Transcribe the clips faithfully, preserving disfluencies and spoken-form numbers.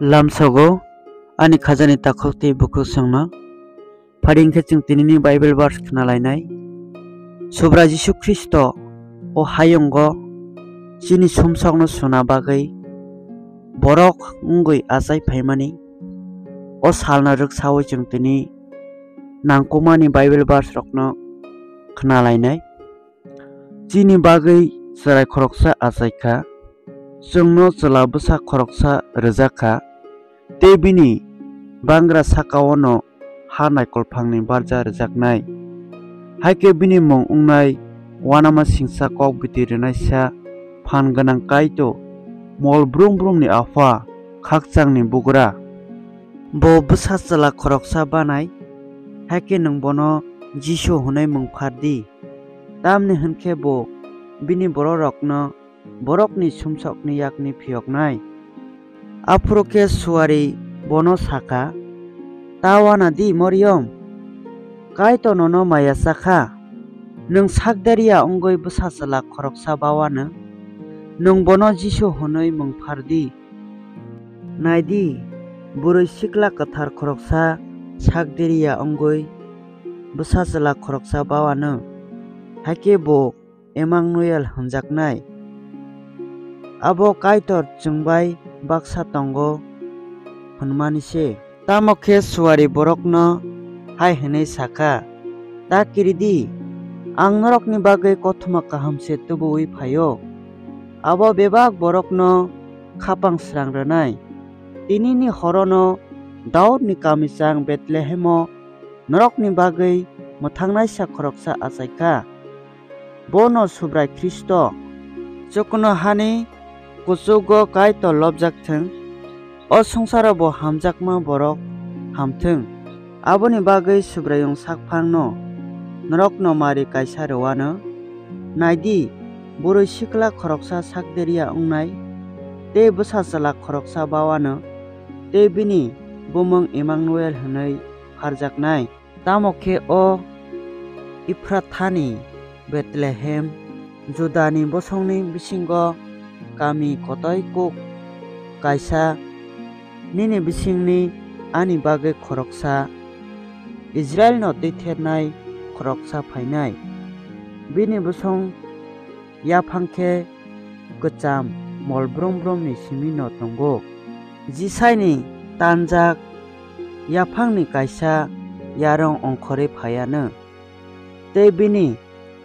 Lamsogo ani khajani takhuk tei bukhuk songno. Phari hwnkhe chwng tinini Bible verse khna lainai. Subrai Jisu Khristo o hayungo chini sumsokno suna bagwi borok wngwi achai phaimani. O salno rwksaui chwng tini nangkukmani Bible verse rokno khna lainai. Chini bagwi chwrai khoroksa achai kha, chwngno chwla bwsa khoroksa rwjak kha, tei bini bangra saka-o'-no ha naikolphangni barja rwjaknai. Hai khe bini mung wngnai uanama singcha kok biti rwnaisa phan gwnang Kaitor, mol brum brumni Apha, khakchangni Bugra. Bo bwsa chwla khoroksa banai, hai khe nwng bono Jisu hwnwi mung phar di. Tamni hwn khe bo bini bororokno borokni sumsokni yakni phiyoknai. Aphuru khe suari bono sa kha, "Ta uana di, Moriyom, Kaitor nono maya cha kha. Nwng sakderia wngwi bwsa chwla khoroksa ba uanw, nwng bono Jisu hwnwi mung phar di. Nai di, bwrwi sikla kwthar khoroksa sakderia wngwi bwsa chwla khoroksa ba uanw, hai khe bo Emanuel hwnjaknai. Abo Kaitor chwng bai baksa tongo hwnmani se." Tamo khe suari borokno hai hwnwi sa kha, "Ta kiri di, ang norokni bagwi kothoma kaham se tubu-ui phai-o. Abo bebak borokno khapang srang rwnai. Tinini horono Daudni kamichang Bethlehemo norokni bagwi mwthangnaisa khoroksa achai kha. Bono Subrai Khristo. Chuknohani kuchugo Kaitor lobjak thung, o swngcharo bo hamjakma borok ham thung. Aboni bagwi Subraiyung sakphangno norokno mari kaisa rw anw. Nai di, bwrwi sikla khoroksa sakderia wngnai, tei bwsa chwla khoroksa ba uanw, tei bini bumung Emanuel hwnwi pharjaknai." Tamo khe o Iphrathani Bethlehem, Judani bosongni bisingo kami kotoi kuk kaisa, nini bisingni ani bagwi khoroksa, Israilno twithernai khoroksa phainai. Bini bosong yaphang khe kwcham mol brum brumni simino tongo. Jisaini tanjak yaphangni kaisa yarwng ongkhorwi phai anw, tei bini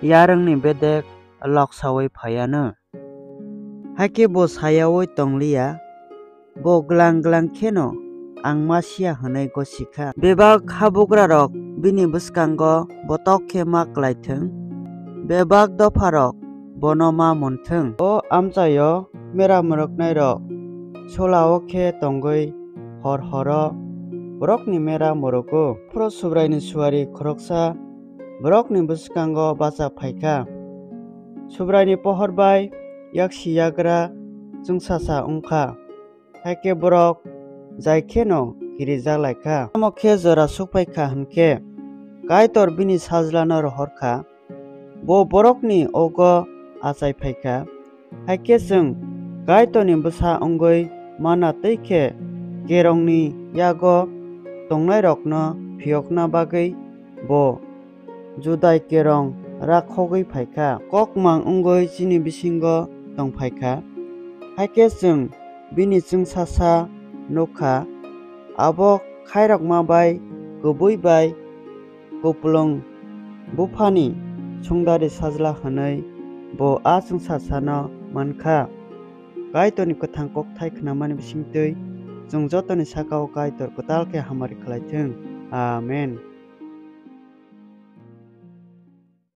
yarwngni bedek loksaui phai anw. Hakhe bo sayaui tong liya, bo glang glang kheno, "Ang Masia," hwnwi gosi kha. Bebak habugrarok bini bwskango botok khe ma klai thung, bebak dopharok bono ma mun thung. O amchaio mera mwrwknairok sola-o khe tongwi hor horo borokni mera mwrwgo. Phoro Subraini suari khoroksa borokni bwskango bacha phai kha. Subraini pohor bai yaksi yagra chwngsasa wng kha, hai khe borok jai kheno kirijak lai kha. Tamo khe jora suk phai kha hwn khe Kaitor bini Sajlano rohor kha, bo borokni ogo achai phai kha. Hai khe chwng Kaitorni bwsa wngwi manna twi khe kerongni yago tongnairokno phiyokna bagwi bo Judai kerong rakhogwi phai kha, kokmang wngwi chini bisingo tong phai kha. Hai khe chwng bini chwngsasa nuk kha, abo khairokma bai kubui bai kupulung buphani sungdari sajla hwnwi bo a chwngsasano man kha. Kaitorni kwthang kokthai khnamani bisingtwi chwng jotoni saka-o Kaitor kwtal khe hamari khlai thung. Amen.